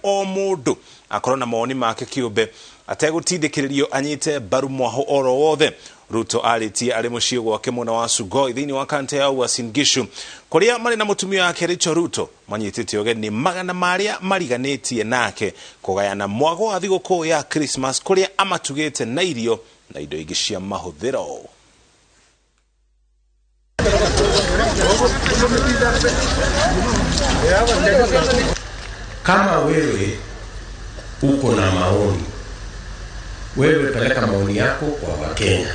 O mũndũ akorwo na mawoni make kĩũmbe ategũtindĩkĩrĩrio anyite mbaru mwaho oro wothe. Ruto arĩtie arĩ mũciĩ gwake mwena wa Sugoi thĩinĩ wa kaunti ya Uasin Gishu, kũrĩa marĩ na mũtumia wake Rachel Ruto manyitĩte ũgeni magana marĩa mariganĩtie nake kũgayana mwago wa thigũkũ ya Christmas, kũrĩa amatugĩte na irio na indo ingĩ cia mahũthĩro. Kama wewe uko na maoni, wewe peleka maoni yako kwa Wakenya.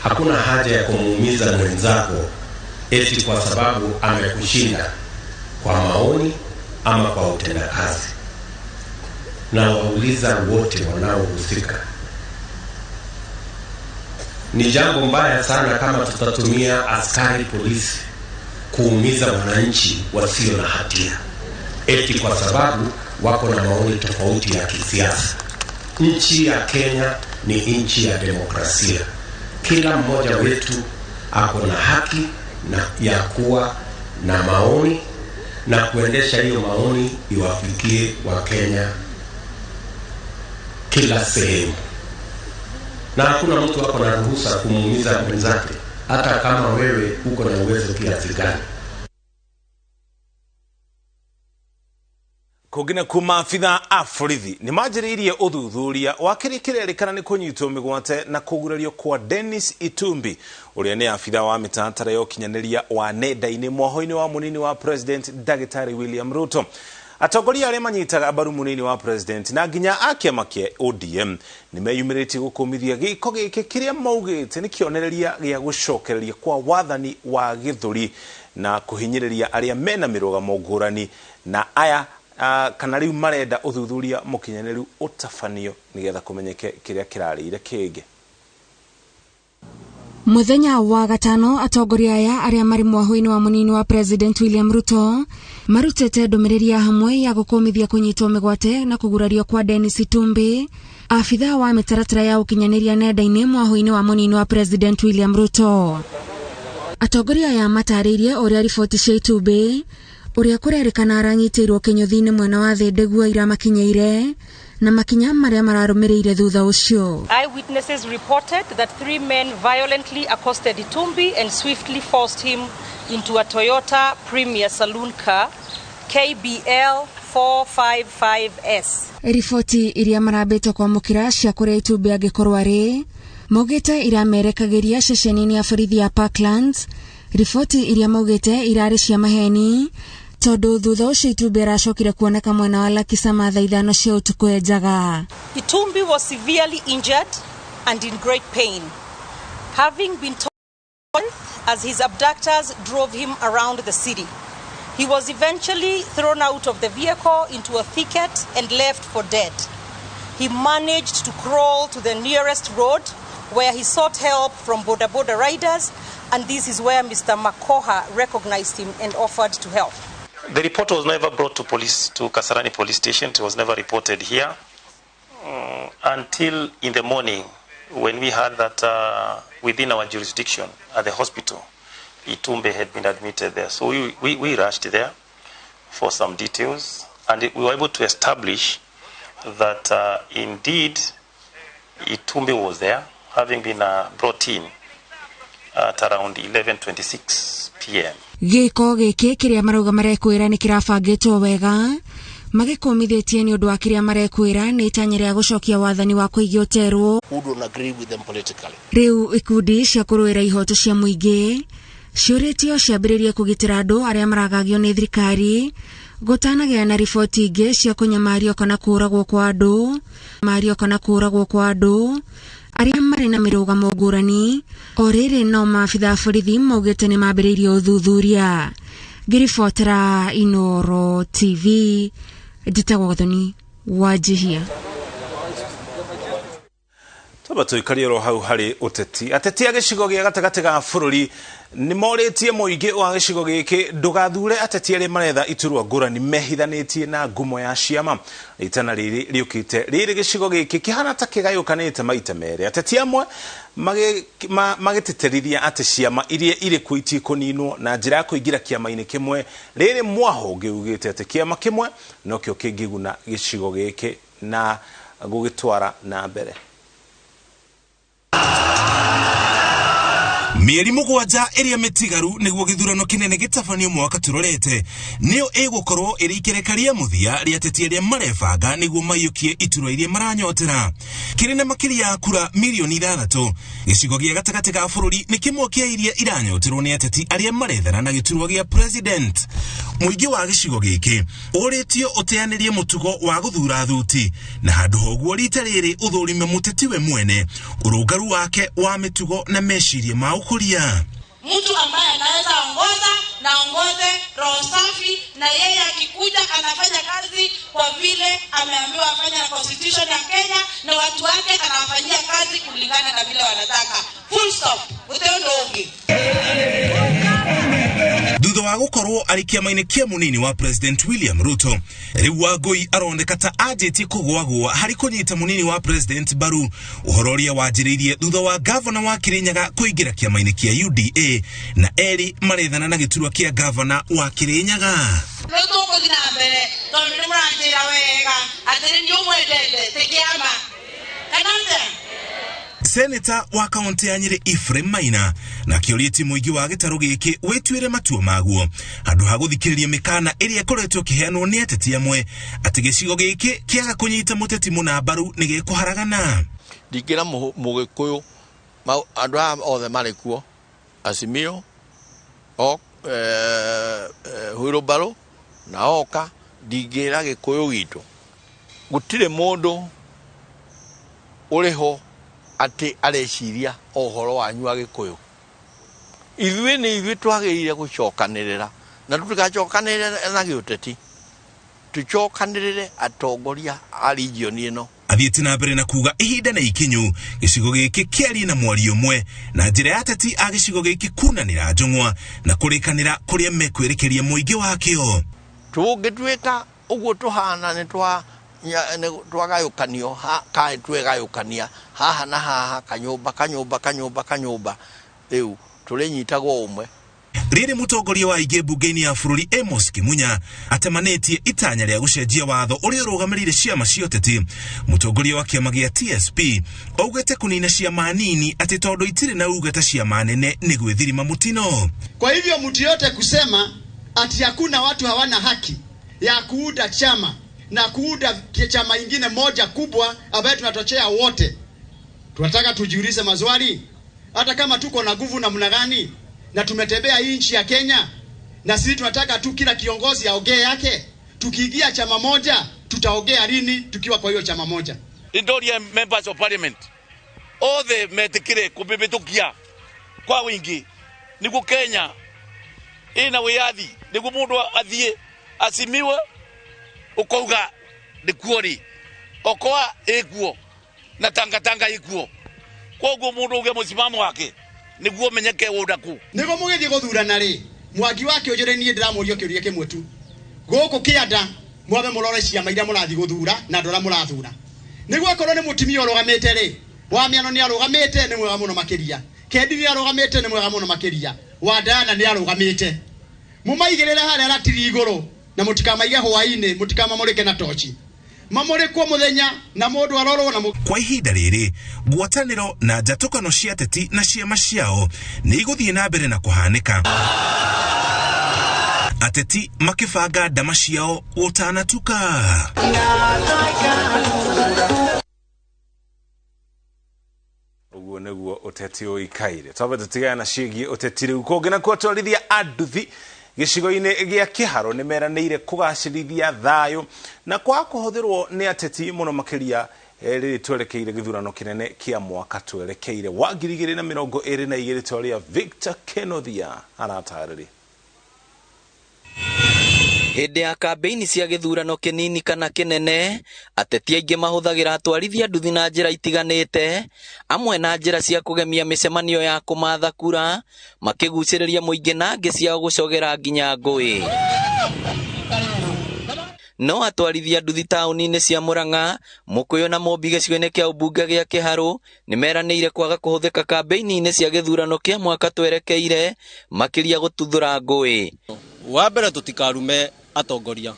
Hakuna haja ya kumuumiza mwenzako eti kwa sababu amekushinda kwa maoni ama kwa utendakazi. Na wauliza wote wanaohusika, ni jambo mbaya sana kama tutatumia askari polisi kuumiza wananchi wasio na hatia eti kwa sababu wako na maoni tofauti ya kisiasa. Nchi ya Kenya ni nchi ya demokrasia. Kila mmoja wetu ako na haki na ya kuwa na maoni na kuendesha hiyo maoni iwafikie Wakenya kila sehemu, na hakuna mtu ako na ruhusa kumuumiza mwenzake, hata kama wewe uko na uwezo kiasi gani. Kũngĩ na kuma maabitha a borithi nĩ manjĩrĩirie ũthuthuria wa kĩrĩa kĩrerĩkana nĩ kũnyitwo mĩgwate na kũgurario kwa Dennis Itumbi, ũrĩa nĩ abitha wa mĩtaratara ya ũkinyanĩria wa nenda-inĩ mwaho-inĩ wa mũnini wa President Ndagĩtarĩ William Ruto. Atongoria arĩa manyitaga mbaru mũnini wa President na nginya a kĩama kĩa ODM nĩ meyumĩrĩtie gũkũmithia gĩko gĩkĩ kĩrĩa maugĩte nĩ kĩonereria gĩa gũcokereria kwa wathani wa gĩthũri na kũhinyĩrĩria arĩa mena mĩrũgamo ngũrani na aya kana rĩu marenda ũthuthuria mũkinyanĩru ũtabanio nĩgetha kũmenyeke kĩrĩa kĩrarĩire kĩngĩ. Muthenya wa gatano, atongoria aya arĩa marĩ mwaho-inĩ wa mũnini wa President William Ruto marutĩte ndũmĩrĩri ya hamwe ya gũkũmithia kũnyitwo mĩgwate na kũgurario kwa Dennis Itumbi, abitha wa mĩtaratara ya ũkinyanĩria nenda-inĩ mwaho-inĩ wa mũnini wa President William Ruto. Atongoria aya matarĩirie ũrĩa riboti cia Itumbi ũrĩa kũrerĩkana aranyitĩirwo kĩnyũthi-inĩ mwena wa thĩ ndĩguo iramakinyĩire na makinya marĩa mararũmĩrĩire thutha ũcio. Eyewitnesses reported that three men violently accosted Itumbi and swiftly forced him into a Toyota Premier saloon car, KBL 455S. Riboti iria marambĩte kwamũkĩra cia kũrĩa Itumbi angĩkorwo arĩ maugĩte iramerekagĩria ceceni-inĩ ya borithi ya Parklands, riboti iria maugĩte irarĩ cia maheni tondũ thutha ũcio Itumbi aracokire kuoneka mwena wa Lakisama thaa 5 cia ũtukũ enjaga. Itumbi was severely injured and in great pain, having been torn as his abductors drove him around the city. He was eventually thrown out of the vehicle into a thicket and left for dead. He managed to crawl to the nearest road where he sought help from boda boda riders, and this is where Mr. Makoha recognized him and offered to help. The report was never brought to police, to Kasarani police station. It was never reported here until in the morning when we heard that within our jurisdiction at the hospital, Itumbi had been admitted there. So we rushed there for some details, and we were able to establish that indeed Itumbi was there, having been brought in at around 11:26 p.m. Gĩko gĩkĩ kĩrĩa marauga marekwĩra nĩ kĩrabangĩtwo wega magĩkũmithĩtie nĩ ũndũ wa kĩrĩa marekwĩra nĩ itanya rĩa gũcokia wathani wa kũigio terwo. Who don't agree with them politically. Rĩu ikundi cia kũrũĩra ihoto cia mũingĩ ciũrĩtio ciambĩrĩrie kũgitĩra andũ arĩa maragagio nĩ thirikari gũtanagĩa na riboti ingĩ cia kũnyamario kana kũũragwo kwa andũ mario kana kũũragwo kwa andũ arĩa marĩ na mĩrũgamo ngũrani. O rĩrĩ no maabitha a borithi maugĩte nĩ mambĩrĩirie ũthuthuria. Ngĩribotera Inooro TV, njĩtagwo Gathoni Wanjihia. Twamba tũikarie oro hau harĩ ũteti. Ateti a gĩcigo gĩa gatagatĩ ga bũrũri nĩ morĩtie mũingĩ wa gĩcigo gĩkĩ ndũgathure ateti arĩa maretha iturwa ngũrani mehithanĩtie na ngumo ya ciama. Itana rĩrĩ rĩũkĩte rĩrĩ gĩcigo gĩkĩ kĩhana ta kĩgayũkanĩte maita merĩ. Ateti amwe magĩtĩtĩrithia atĩ ciama iria irĩ kuo itikũninwo na njĩra ya kũingĩra kĩama-inĩ kĩmwe. Rĩrĩ mwaho ũngĩ ugĩte atĩ kĩama kĩmwe nokĩo kĩngĩguna gĩcigo gĩkĩ na gũgĩtwara na mbere. Mĩeri 7 ĩrĩa mĩtigaru nĩguo gĩthurano kĩnene gĩtabanio mwaka tũrorete nĩyo ĩgũkorwo ĩrĩ ikereka rĩa mũthia rĩa ateti arĩa marebanga nĩguo maiyũkie iturwa iria maranyotera. Kĩrĩ na makĩria ya kura mirioni 6. Gĩcigo gĩa gatagatĩ ga bũrũri nĩ kĩmwe kĩa iria iranyoterwo nĩ ateti arĩa marethana na gĩturwa gĩa president. Mũingĩ wa gĩcigo gĩkĩ ũrĩtio ũteanĩrie mũtugo wa gũthura thuti na handũ ha ũguo rita rĩrĩ ũthũrime mũteti we mwene ũrũngaru wake wa mĩtugo na meciria ma ũkũria. Mtu ambaye anaweza ongoza na ongoze roho safi, na yeye akikuja anafanya kazi kwa vile ameambiwa afanye na constitution ya Kenya, na watu wake anawafanyia kazi kulingana na vile wanataka. Full stop. Utendo ungi. Thutha wa gũkorwo arĩ kĩama-inĩ kĩa mũnini wa President William Ruto, rĩu Wangũi aroneka ta anjĩtie kũgũagũa harĩ kũnyita mũnini wa President mbaru, ũhoro ũrĩa wanjĩrĩirie thutha wa gavana wa Kirinyaga kũingĩra kĩama-inĩ kĩa UDA na erĩ marethana na gĩturwa kĩa gavana wa Kirinyaga. Rĩu tũgũthiĩ na mbere tondũ nĩ mũranjĩra wega atĩ nĩ ũmwendete ti kĩama kana atĩa? Seneta wa kaunti ya Nyeri Ephraim Maina na kĩũrĩtie mũingĩ wa gĩtarũ gĩkĩ wĩtuĩre matua maguo handũ ha gũthikĩrĩria mĩkana ĩrĩa ĩkoretwo ĩkĩheanwo nĩ ateti amwe atĩ gĩcigo gĩkĩ kĩaga kũnyita mũteti mũna mbaru nĩ gĩkũharagana. Ndingĩra mũgĩkũyũ andũ aya othe marĩ kuo, Azimio, Wheelbarrow na Oka, ndingĩra gĩkũyũ gitũ. Gũtirĩ mũndũ ũrĩ ho atĩ areciria ũhoro wanyu wa gĩkũyũ. Ithuĩ nĩ ithuĩ twagĩrĩire gũcokanĩrĩra na tũtigacokanĩrĩre na gĩũteti, tũcokanĩrĩre atongoria a region ĩno. Athiĩte na mbere na kuga ihinda na ikinyu gĩcigo gĩkĩ kĩarie na mwario ũmwe na njĩra ya ateti a gĩcigo gĩkĩ kunanĩra njũng'wa na kũrĩkanĩra kũrĩa mekwĩrĩkĩria mũingĩ wakĩo. Tũngĩtuĩka ũguo tũhana nĩ twagayũkanio kaĩ twegayũkania haha na haha, kanyũmba kanyũmba kanyũmba kanyũmba, rĩu tũrĩnyitagwo ũmwe. Rĩrĩ mũtongoria wa aingĩ mbunge-inĩ ya bũrũri Amos Kimunya atemanĩtie itanya rĩa gũcenjia watho ũrĩa ũrũgamĩrĩire ciama cia ũteti. Mũtongoria wa kĩama gĩa TSP augĩte kũnina ciama nini atĩ tondũ itirĩ na uge ta ciama nene nĩ gwĩthirima mũtino. Kwa hivyo mtu yote kusema ati hakuna watu hawana haki ya kuunda chama na kuunda chama ingine moja kubwa ambayo tunatochea wote, tunataka tujiulize maswali. Hata kama tuko na nguvu namna gani na tumetembea hii nchi ya Kenya, na sisi tunataka tu kila kiongozi aongee yake. Tukiingia chama moja tutaongea lini tukiwa kwa hiyo chama moja? Ndoria members of parliament othe metikire kubibitukia kwa wingi niguo Kenya ina wiyathi, niguo mundu athie asimiwe ukauga nikuo ri okoa ikuo na tangatanga ikuo, koguo mundu uge musimamo wake niguo menyeke undaku. Niguo mugithie guthurana ri Mwangi wa Kĩũnjũrĩ, niĩ ndĩramũria kĩũria kĩmwe tu. Gũkũ kĩanda mwambe mũrore ciama iria mũrathiĩ gũthura na andũ arĩa mũrathura, nĩguo akorwo nĩ mũtumia ũrũgamĩte rĩ, Wamiano nĩ arũgamĩte nĩ mwega mũno makĩria, Kendi nĩ arũgamĩte nĩ mwega mũno makĩria, Wandana nĩ arũgamĩte. Mũmaigĩrĩre harĩa ratiri igũrũ na mũtikamaige hwaĩ-inĩ, mũtikamamũrĩke na tochi, mamũrĩkwo mũthenya na mũndũ arorwo na Kwa ihinda rĩrĩ ngwatanĩro na njatũkano cia ateti na ciama ciao nĩ igũthiĩ na mbere na kũhanĩka, ateti makĩbanga ndama ciao gũtanatuka. Ũguo nĩguo ũteti ũikaire. Twambe tũtigane na ciĩgiĩ ũteti rĩu kũngĩ nakuo atwarithia a nduthi gĩcigo-inĩ gĩa Kĩharo nĩ meranĩire kũgacĩrithia thayũ na kwaga kũhũthĩrwo nĩ ateti mũno makĩria rĩrĩ twerekeire gĩthurano kĩnene kĩa mwaka twerekeire wa 2022 twarĩa Victor Kenothia aratarĩria. Hĩndĩ ya kambĩini cia gĩthurano kĩnini kana kĩnene, ateti aingĩ mahũthagĩra atwarithia nduthi na njĩra itiganĩte, amwe na njĩra cia kũgemia mĩcemanio ya kũmatha kura, makĩgucĩrĩria mũingĩ na angĩ ciao gũcogera nginya ngũĩ. No atwarithia nduthi taũni-inĩ cia Murang'a, Mũkũyũ na Mũmbi gĩcigo-inĩ kĩa ũmbunge gĩa Kĩharũ nĩmeranĩire kwaga kũhũthĩka kambĩini-inĩ cia gĩthurano kĩa mwaka twerekeire, makĩria gũtuthũra ngũĩ. Wa mbere tũtikarume atongoria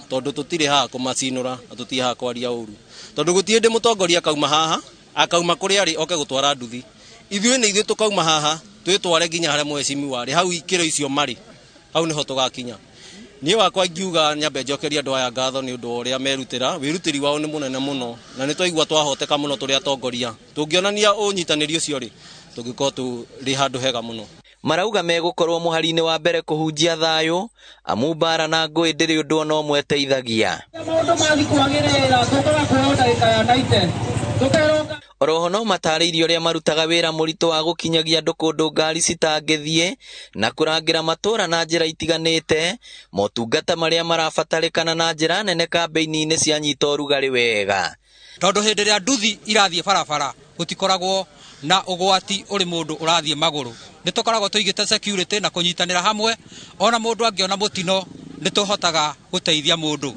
tondũ tũtirĩ haha kũmacinũra na tũtirĩ haha kwaria ũru, tondũ gũtirĩ hĩndĩ mũtongoria akauma haha akauma kũrĩa arĩ oke gũtwara nduthi. Ithuĩ nĩ ithuĩ tũkauma haha twĩtware nginya harĩa mheshimiwa arĩ, hau ikĩro icio marĩ, hau nĩho tũgakinya. Niĩ wakwa ingiuga nyambe njokerie andũ aya ngatho nĩ ũndũ wa ũrĩa merutĩra, wĩrutĩri wao nĩ mũnene mũno na nĩ twaigua twahoteka mũno tũrĩ atongoria. Tũngĩonania ũnyitanĩri ũcio rĩ, tũngĩkorwo tũrĩ handũ hega mũno. Marauga megũkorwo mũhari-inĩ wa mbere kũhunjia thayũ, amu mbara na ngũĩ ndĩrĩ ũndũ ona ũmwe ĩteithagia. Oroho no matarĩirie ũrĩa marutaga wĩra mũritũ wa gũkinyagia andũ kũndũ ngari citangĩthiĩ na kũrangĩra matũũra na njĩra itiganĩte, motungata marĩa marabatarĩkana na njĩra nene kambĩini-inĩ cia nyita ũrugarĩ wega. Tondũ hĩndĩ ĩrĩa nduthi irathiĩ barabara gũtikoragwo na ũgwati ũrĩ mũndũ ũrathiĩ magũrũ. Nĩ tũkoragwo tũigĩte security na kũnyitanĩra hamwe, ona mũndũ angĩona mũtino nĩ tũhotaga gũteithia mũndũ.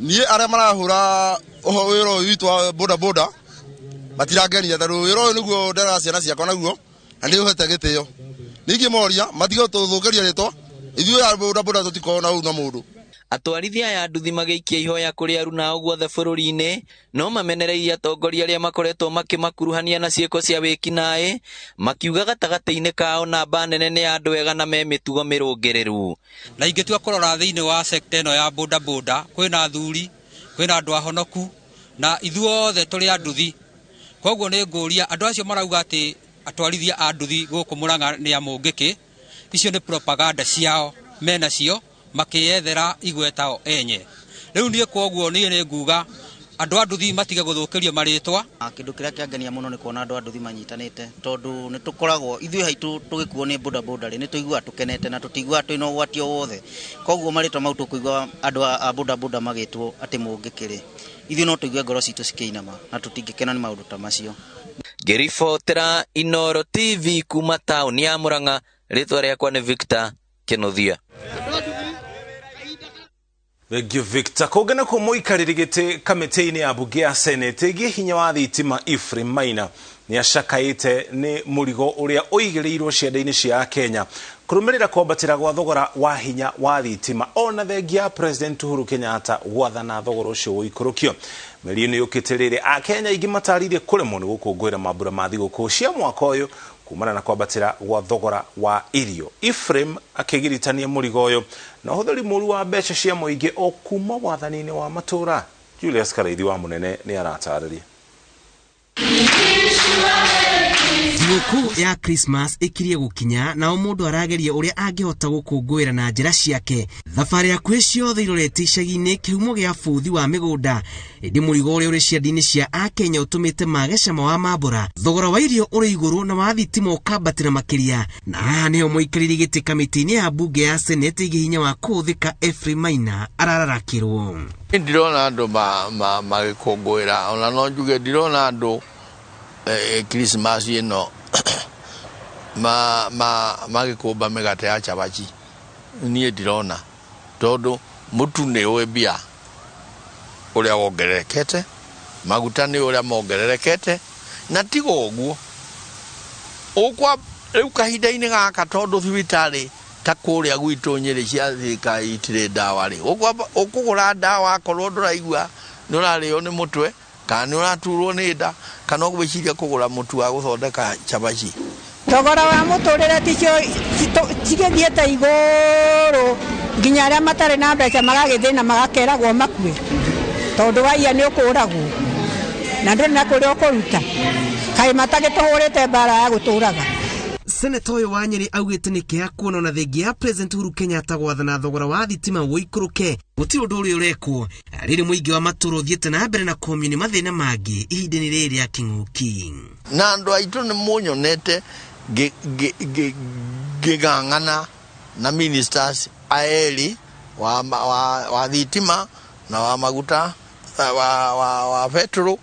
Niĩ arĩa marahũra wĩra ũyũ witũ wa boda boda matirangenia tondũ wĩra ũyũ nĩguo nderaga ciana ciakwa naguo na nĩ ũhete gĩtĩo. Ningĩ moria matige gũtũthũkĩria rĩtwa, ithuĩ a boda boda tũtikoragwo na ũru na mũndũ. Atwarithia aya nduthi magĩikia ihoya kũrĩ aruna ao guothe bũrũri-inĩ, no mamenereirie atongoria arĩa makoretwo makĩmakuruhania na ciĩko cia wĩkinaĩ, makiuga gatagatĩ-inĩ kao namba nene nĩ ya andũ ega na me mĩtugo mĩrũngĩrĩru. Na ingĩtua kũrora thĩinĩ wa sekta ĩno ya boda boda, kwĩna athuri, kwĩna andũ ahonoku, na ithuothe tũrĩ a nduthi. Koguo nĩ ngũria andũ acio marauga atĩ atwarithia a nduthi gũkũ Murang'a nĩ a mũngĩkĩ, icio nĩ propaganda ciao menacio makĩyethera igweta o enye. Rĩu niĩ koguo niĩ nĩ nguga andũ a nduthi matige gũthũkĩrio marĩtwa. Kĩndũ kĩrĩa kĩangenia mũno nĩ kuona andũ a nduthi manyitanĩte, tondũ nĩ tũkoragwo ithuĩ haitũ tũgĩkuo nĩ boda boda rĩ, nĩ tũiguaga tũkenete na tũtiguaga twĩna ũgwati o wothe. Koguo marĩtwa mau tũkũigua andũ a boda boda magĩtwo atĩ mũngĩkĩ rĩ, ithuĩ no tũigue ngoro citũ cikĩinama na tũtingĩkena nĩ maũndũ ta macio. Ngĩribotera Inooro TV kuma taũni ya Murang'a, rĩtwa rĩakwa nĩ Victor Kĩnuthia. Thank you Victor. Kũngĩ nakuo mũikarĩri gĩtĩ kamĩtĩ-inĩ ya mbunge ya Senate ĩgiĩ hinya wa thitima Ephraim Maina nĩ acakaĩte nĩ mũrigo ũrĩa ũigĩrĩirwo ciande-inĩ cia Kenya kũrũmĩrĩra kwambatĩra gwa thogora wa hinya wa thitima ona thengia ya President Uhuru Kenyatta gwathana thogora ũcio ũikũrũkio. Mĩario ĩno yũkĩte rĩrĩ Akenya aingĩ matarĩirie kũremwo nĩ gũkũngũĩra mambura ma thigũkũ cia mwaka ũyũ kumana na kwambatĩra gwa thogora wa irio. Ephraim akĩgiritania mũrigo ũyũ na ũhũthĩri mũru wa mbeca cia mũingĩ o kuma wathani-inĩ wa matũũra. Julius Karaithi wa Mũnene nĩ aratarĩria. Thigũkũ ya Christmas ĩkirie gũkinya nao mũndũ arageria ũrĩa angĩhota gũkũngũĩra na njĩra ciake. Thabarĩ hakuhĩ ciothe irorete icagi-inĩ kĩhumo gĩa bũthi wa mĩgũnda, ĩndĩ mũrigo ũrĩa ũrĩ ciande-inĩ cia Akenya ũtũmĩte mage cama wa mambũra. Thogora wa irio ũrĩ igũrũ na wa thitima ũkambatĩra makĩria. Na haha nĩho mũikarĩri gĩtĩ kamĩtĩ-inĩ ya mbunge ya Senate ĩgiĩ hinya wa kũhũthĩka Ephraim Maina arararakĩrwo. Ndirona andũ magĩkũngũĩra, ona no njuge ndirona andũ Christmas ĩno magĩkũmba mĩgate ya cabaci. Niĩ ndirona tondũ mũtu nĩ ũĩ mbia ũrĩa wongererekete, maguta nĩ ũrĩa mongererekete, na tiga ũguo ũkwa rĩu kahinda-inĩ gaka tondũ thibitarĩ ta kũrĩa gwitũ Nyĩrĩ cia thirikari itirĩ ndawa rĩ, ũkũgũra ndawa akorwo ndũraigua nĩ ũrarĩo nĩ mũtwe kana nĩ ũraturwo nĩ nda kana ũgwĩciria kũgũra mũtu wa gũthondeka cabaci. Thogora wa mũtũrĩre ticio cigĩthiĩte igũrũ nginya arĩa matarĩ na mbeca magagĩthĩna magakeragwo makue tondũ waiya nĩ ũkũragwo na ndũrĩ na kũrĩa ũkũruta, kaĩ matagĩtũhũrĩte mbara ya gũtũraga. Seneta ũyũ wa Nyĩrĩ augĩte nĩ kĩeha kuona ona thengia ya President Uhuru Kenyatta gwathana thogora wa thitima ũikũrũke gũtirĩ ũndũ ũrĩa ũrekwo, rĩrĩ mũingĩ wa matũũra ũthiĩte na mbere na kũũmio nĩ mathĩna mangĩ ihinda-inĩ rĩrĩ rĩa kĩng'ũki. Na andũ aitũ nĩ mũnyonete ngĩng'ang'ana na ministers aerĩ wa thitima na wa maguta wa petrol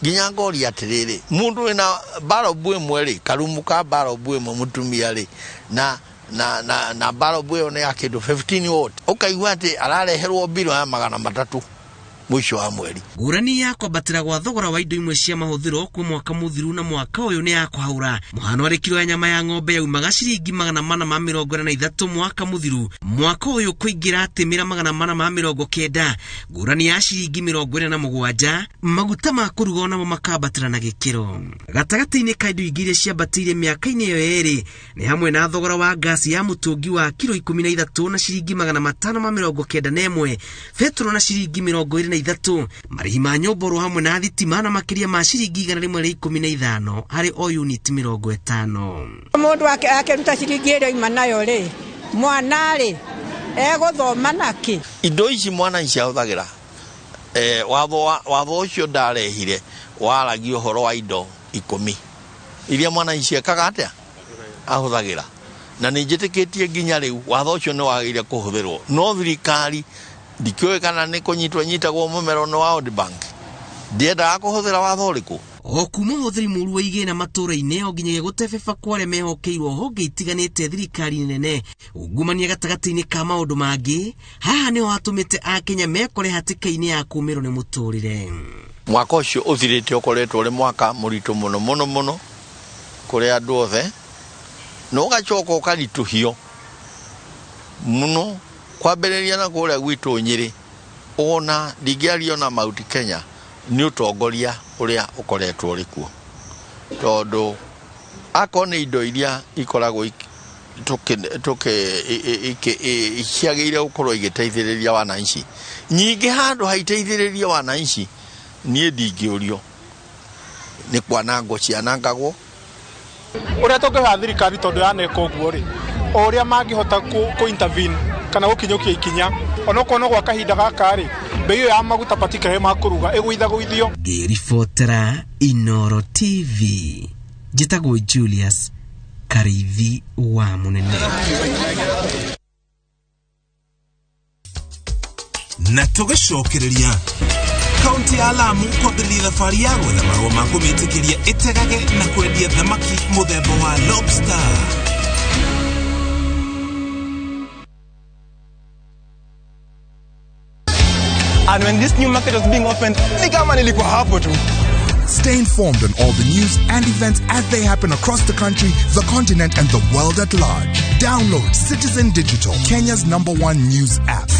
nginya ngoria atiriri mundu wina barobu imwe ri karumu ka barobu imwe mutumia ri na na na na barobu iyo ni ya kindu 15 watt ukaigua ati arareherwo biro ya 300 mwisho wa mweri. Ngũrani ya kwambatĩra gwa thogora wa indo imwe cia mahũthĩro kwa mwaka mũthiru na mwaka ũyũ nĩ ya kũhaũra. Mũhano arĩ kiro ya nyama ya ng'ombe yaumaga ciringi 443 mwaka mũthiru, mwaka ũyũ kũingĩra atĩmĩra 490. Ngũrani ya ciringi 47. Maguta ma kũruga onamo makambatĩra na gĩkĩro. Gatagatĩ-inĩ ka indo ingĩ iria ciambatĩire mĩaka-inĩ ĩyo yerĩ nĩ hamwe na thogora wa ngasi ya mũtũngi wa kiro 13 na ciringi 591, betũrũ na ciringi 23, marĩhi ma nyũmba hamwe na thitima na makĩria ma ciringi 115 harĩ o unit 50. Mũndũ akĩruta ciringi ĩrĩa oima nayo rĩ, mwana rĩ egũthoma nakĩ? Indo ici mwana ici ahũthagĩra watho ũcio ndarehire waragia ũhoro wa indo 10 iria mwana ici ekaga atĩa ahũthagĩra, na nĩ njĩtĩkĩtie nginya rĩu watho ũcio nĩ wagĩrĩire kũhũthĩrwo, no thirikari ndikĩũĩ kana nĩ kũnyitwo nyitagwo mũmero nĩ wa World Bank ndiendaga kũhũthĩra watho ũrĩkũ. O kuma ũhũthĩri mũũru wa igĩna matũũra-inĩ o nginyagia gũtebeba kwa arĩa mehokeirwo honge itiganĩte thirikari nene, ungumania gatagatĩ-inĩ ka maũndũ mangĩ, haha nĩho hatũmĩte Akenya mekore hatĩka-inĩ ya kũũmĩrwo nĩ mũtũrĩre. Mwaka ũcio ũthirĩte ũkoretwo ũrĩ mwaka mũritũ mũno mũno mũno kũrĩ andũ othe, na ũgacoka ũkaritũhio mũno kwambĩrĩria na kũrĩa gwitũ Nyĩrĩ, ona ndingĩaria ona Mount Kenya nĩ ũtongoria ũrĩa ũkoretwo ũrĩ kuo, tondũ akorwo nĩ indo iria ikoragwo ciagĩrĩire gũkorwo igĩteithĩrĩria wananchi nyingĩ, handũ haiteithĩrĩria wananchi niĩ ndingĩũrio nĩ kwanangwo cianangagwo. Ũrĩa tũngĩhoya thirikari tondũ yaneka ũguo rĩ, o ũrĩa mangĩhota kũ intervene kana gũkinyũkia ikinya onokorwo no gwa kahinda gaka rĩ, bei ĩyo ya maguta particularly ma kũruga ĩgũithagũithio. Ngĩribotera Inoro TV, njĩtagwo Julius Kariithi wa Mũnene. Na tũgĩcokereria kaunti ya Lamu kwambĩrĩria thabarĩ ya gwetha marũa ma kũmĩtĩkĩria ĩtegage na kwendia thamaki mũthemba wa lobster. And when this new market was being opened, ni kama nilikuwa hapo tu. Stay informed on all the news and events as they happen across the country, the continent, and the world at large. Download Citizen Digital, Kenya's #1 news app.